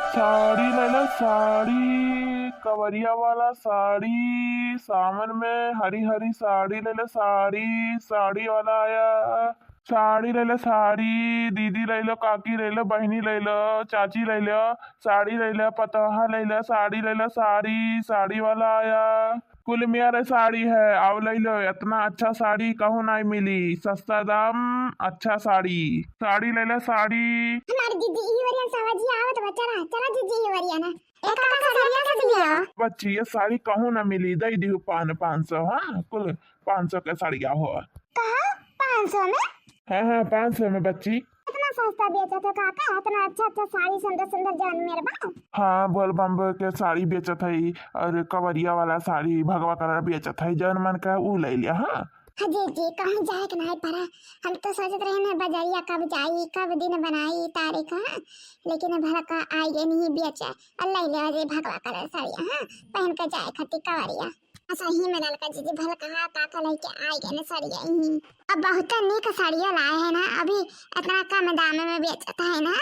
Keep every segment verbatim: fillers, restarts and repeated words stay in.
साड़ी लैला साड़ी, कवरिया वाला साड़ी, सावन में हरी हरी साड़ी लैला साड़ी, साड़ी वाला आया। साड़ी लैला साड़ी, दीदी लैला, काकी लैला, बहिनी लैला, चाची लैला, साड़ी लैला, पतोहा लैला, साड़ी लैला साड़ी, साड़ी वाला आया। कुल मेरे साड़ी है, आव लैलो, इतना अच्छा साड़ी कहूँ नाहीं मिली, सस्ता दाम, अच्छा साड़ी, साड़ी लैला साड़ी। हमार जीजी ई ओरियन सवाजी आवत बा, चला, चला जीजी ई ओरियन। एक काका साड़िया से लिया। बच्ची, ये साड़ी कहूँ ना मिली, दे दिहु पान, पाँच सौ, हाँ, कुल पाँच सौ के साड़िया हो। कहा? पाँच सौ में? हाँ, हाँ, पाँच सौ में बच्ची। इतना सस्ता बेचत हो काका, इतना अच्छा अच्छा साड़ी, सुंदर सुंदर, जौन मेरे बा। हाँ, बोल बम के साड़ी बेचत है और कवरिया वाला साड़ी, भगवा कलर बेचत है, जौन मन का ऊ ले लिया। हाँ। हाँ जीजी, कहूँ जाए के नाहीं पड़ा। हम तो सोचत रहे ना बजरिया कब जाई, कब दिन बनाई तारीख, हाँ, लेकिन भलका आई गए नहीं बेचे, और ले ले जी भगवा कलर साड़िया, हाँ, पहन के जाए खातिर कवरिया। सही में ललका जीजी भलका काका लेके आई गए ना साड़िया ही। अब बहुत नीक साड़िया लाए है ना, अभी इतना कम दाम में बेचत है ना,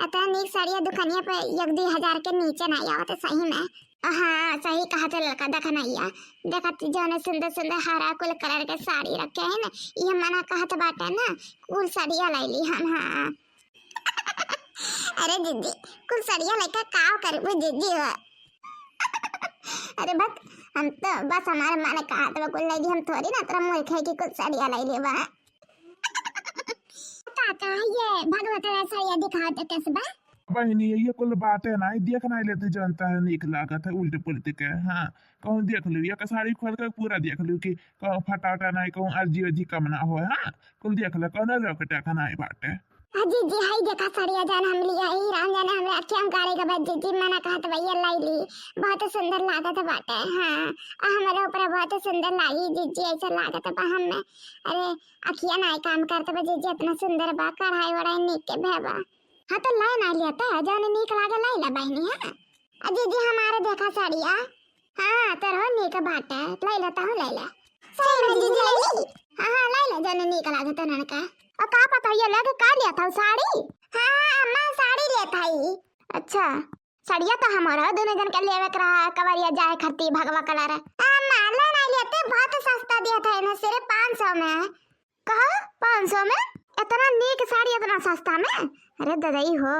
इतना नीक साड़िया दुकानिया पे एक दो हजार के नीचे नाहीं आवत सही में। हाँ, सही कहा थे ललका, देख नैया, देखत जौने सुंदर सुंदर हरा कुल कलर के साड़ी रखे है ना, ये मना कहत बाटे ना, कुल साड़िया लैली हम। हाँ। अरे दीदी, कुल साड़िया लैके का करबू दीदी हो? अरे बक, हम तो बस हमारे मन कहत बा कुल लैली, हम थोड़ी ना तोरा मूर्ख है कि कुल साड़िया लैली बा। काका, ये भगवा कलर साड़िया दिखाओ तो कैसे बा? बहिनी, ये कुल बातें नाहीं, देख नाहीं लेती, जनता है नीक लागत है उल्टे पुल्टे के। हाँ, कहूँ देख लू, एक साड़ी खोल के पूरा देख लू कि कहूँ फटाटा नाहीं, कहूँ अर्जी अर्जी कम ना हो। हाँ, कुल देख लो, कौनो रोक टोक नाहीं बाटे। हाँ जीजी, हाई देखा साड़िया जौन हम लिया ही, राम जाने हमरे अखिया में गाड़े के बाद जीजी मना कहत बा ये लैली, बहुत सुंदर लागत बाटे। हाँ, आ हमरे ऊपर बहुत सुंदर लागी जीजी, ऐसा लागत बा हमें। अरे, अखिया नाहीं काम करत बा जीजी, इतना सुंदर बा, कढ़ाई वढ़ाई नीक के भे बा। हाँ, तो लै नाहीं लेते, जौन नीक लागे लै ला बहिनी, हाँ। आ जीजी, हमारे देखा साड़िया। हाँ, तोरो नीक बाटे, लै ला, तहूँ लै ला। सही में जीजी लै ली? हाँ, हाँ, लै ला, जौन नीक लागे तोहन का। और का पता ये लेके का लेत हऊ साड़ी? हाँ, हाँ, अम्मा साड़ी लेत हई। अच्छा, साड़िया तो हमारा दोनों जन के लेवे के रहा, कवरिया जाए खातिर भगवा कलर। अम्मा, लै नाहीं लेते, बहुत सस्ता देत है ना, सिर्फ पाँच सौ में। कहा? पाँच सौ में? इतना नीक साड़ी इतना सस्ता में? अरे ददई हो,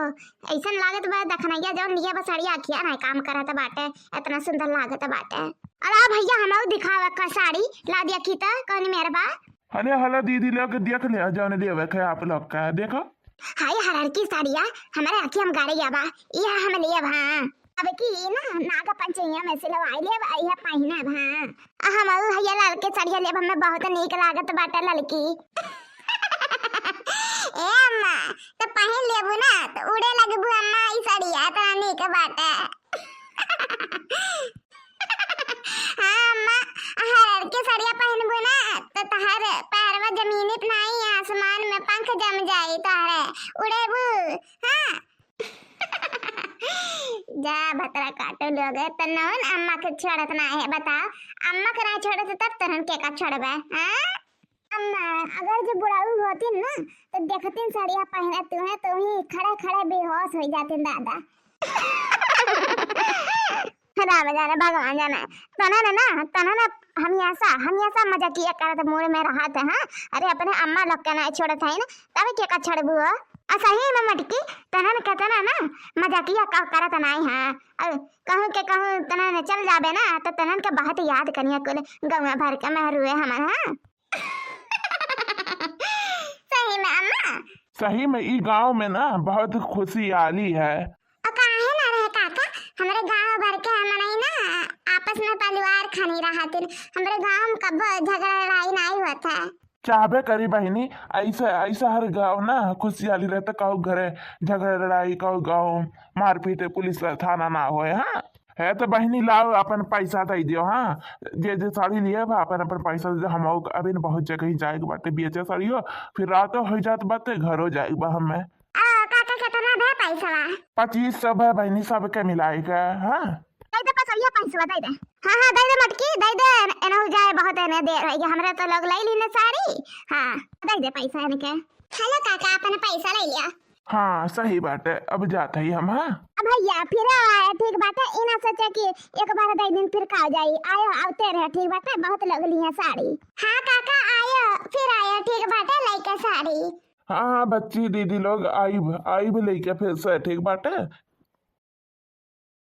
ऐसन लागत बा दखनैया जौन लिया बा साड़िया, अखिया नाहीं काम करत बाटे, इतना सुंदर लागत बाटे। अरे आ भैया, हमऊ दिखावा का साड़ी, ला दिया की त, कौन मेर बा? अरे हला दीदी, लेके देख ले, जौन लेवे के आप लोग का, देखो। हाय हरर की साड़िया, हमारे अखिया में गाड़े बा, यह हम लेब, हाँ। अब की ना नाग पंचमिया में सिलवाई लेब, यह पहिनब, हाँ। आ हमहू हइया ललके सड़िया लेब, हमें बहुत नीक लागत बाटे ललकी। ए अम्मा, त पहिन लेबू ना, त उड़े लगबू अम्मा, ई सड़िया इतना नीक बाटे। हाँ अम्मा, हरर के सड़िया पहिनबू ना, त तहर पैरवा जमीनित नाई, आसमान में पंख जम जाई तहरे, उड़ेबू। हाँ। जा भतरा काटो लोग, तनहुन अम्मा के छोड़त ना है, बताओ, अम्मा के ना छोड़त तब तनहुन के का छोड़बे, हाँ? अम्मा, अगर जो बुढ़ऊ होतिन ना, तो देखतिन सड़िया पहिने तुहे, तो ही खड़े खड़े बेहोश हो जातिन दादा। राम जाने, भगवान जाने, तनहुन ना, तनहुन हमेशा, हमेशा मजाकिया करत मूड में रहत है, हाँ? अरे अपने अम्मा लोग के ना छोड़त है ना, तब के का छोड़बू हो? आ सही में मटकी, तनहुन के तना ना मजाकिया का करत नाई है। और कहूँ के कहूँ तनहुन चल जाबे ना, तो तनहुन के बहुत याद करिया कुल गौवा भर के मेहरुए हमन, हाँ। सही में अम्मा। सही में ई गाँव में ना बहुत खुशियाली है। और काहे ना रहे काका, हमरे गाँव भर के हमन ही ना आपस में परिवार खानी रहतिन, हमरे गाँव में कब्बो झगड़ा लड़ाई नाई होत है। चाहबे करी बहिनी, ऐसे, ऐसे हर गाँव ना खुशियाली रहता, कहू घरे झगड़ा लड़ाई, कहू गाँव मारपीट, पुलिस थाना ना होए। हाँ, है तो बहिनी लाओ अपन पैसा दे दियो। हाँ, जे जे साड़ी लिए बा अपन अपन पैसा दे दियो। हम अभी न बहुत जगह ही जाए के बाटे बेचे साड़ियो, फिर रातो हो जात बाटे, घरो जाए बा हमें। आ, काका, कितना बे पैसवा? पच्चीस सौ बे बहिनी, सबके मिलाई के। हाँ। दे दे पचैया पैसवा, दे दे। हाँ, हाँ, दे दे मटकी, दे दे, एन-, एनहु जाए, बहुत एने देर होइ गया, हमरे तो लोग ले ली ने साड़ी। हाँ, दे दे पैसा इनके। हेलो काका, अपन पैसा ले लिया। हाँ, सही बाटे, अब जात हई हम, हाँ। अब भैया, फिर आया, ठीक बाटे, इना सोचे कि एक बार दई दिन फिर का जाई, आयो, आवते रहे, ठीक बाटे, बहुत लोग लिहे साड़ी। हाँ काका, आयो, फिर आयो, ठीक बाटे, लइके साड़ी। हाँ, हाँ, बच्ची दीदी लोग, आइब, आइब लइके फिर से, ठीक बाटे,